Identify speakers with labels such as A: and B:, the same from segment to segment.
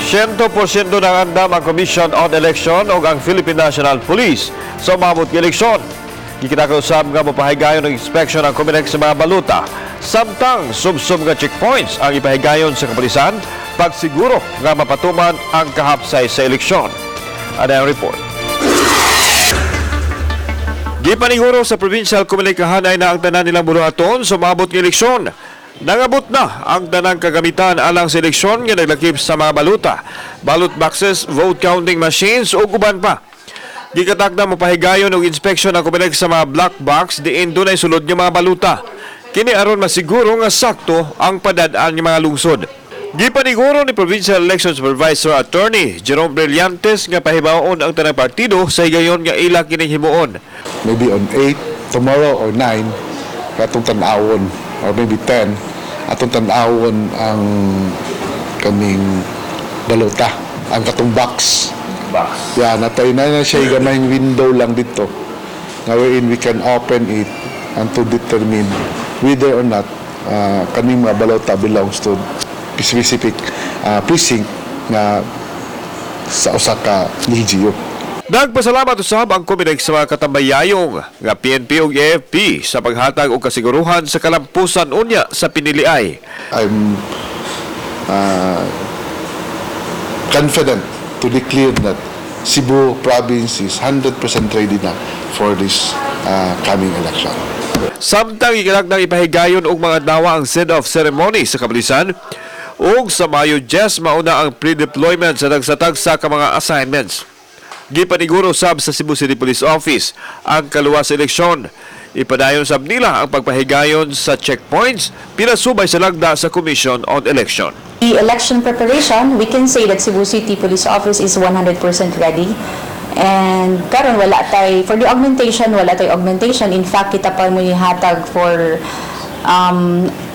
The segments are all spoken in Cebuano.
A: 100% ng andam ang Commission on Election o ang Philippine National Police sa umabot nga eleksyon. Gikita usab nga mopahigayon ng inspection ang COMELEC sa mga baluta. Samtang subsob nga checkpoints ang ipahigayon sa kapulisan pagsiguro nga mapatuman ang kahapsay sa eleksyon. Ano ang report? Gipaniguro sa Provincial COMELEC hanay na ang tanan nilang buhaton sa umabot nga eleksyon. Nangabot na ang tanang kagamitan alang sa eleksyon nga naglakip sa mga baluta, ballot boxes, vote counting machines ug uban pa. Gikatak na mopahigayon og inspection ang COMELEC sa mga black box diin dunay sulod nga mga baluta. Kini aron masiguro nga sakto ang padad-an ng mga lungsod. Gipaniguro ni Provincial Election Supervisor Attorney Jerome Brillantes nga pahibaon ang tanang partido sa higayon nga ila kining himuon.
B: Maybe on 8 tomorrow or 9 atong tan-awon, or maybe 10, atong tan-awon ang kaning balota, ang katong box.
A: Box.
B: Yeah, natay na na siya gamayng window lang dito nga wherein we can open it and to determine whether or not kaning mga balota belongs to specific precinct nga sa usa ka LGU.
A: Nagpasalamat usab ang COMELEC sa mga katambayayong nga PNP ug AFP sa paghatag og kasiguruhan sa kalampusan unya sa piniliay.
B: I'm confident to declare that Cebu province is 100% ready na for this coming election.
A: Samtang ikalagdang ipahigayon og mga adlaw ang send-off ceremony sa kapulisan ug sa Mayo 10 mauna ang pre-deployment sa tagsa-tagsa ka mga assignments. Gipaniguro sab sa Cebu City Police Office ang kaluwas sa eleksyon. Ipadayon sab nila ang pagpahigayon sa checkpoints pinasubay sa lagda sa Commission on Election.
C: The election preparation, we can say that Cebu City Police Office is 100% ready. And karon wala tay for the augmentation, wala tay augmentation. In fact, kita pa mo hatag for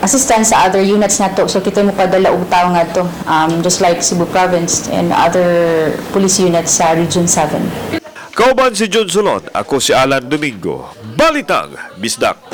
C: assistance sa other units nato. So kita mo padala og tawo ngadto, just like Cebu Province and other police units sa Region 7.
A: Kauban si John Sulot, ako si Alan Domingo. Balitang Bisdak.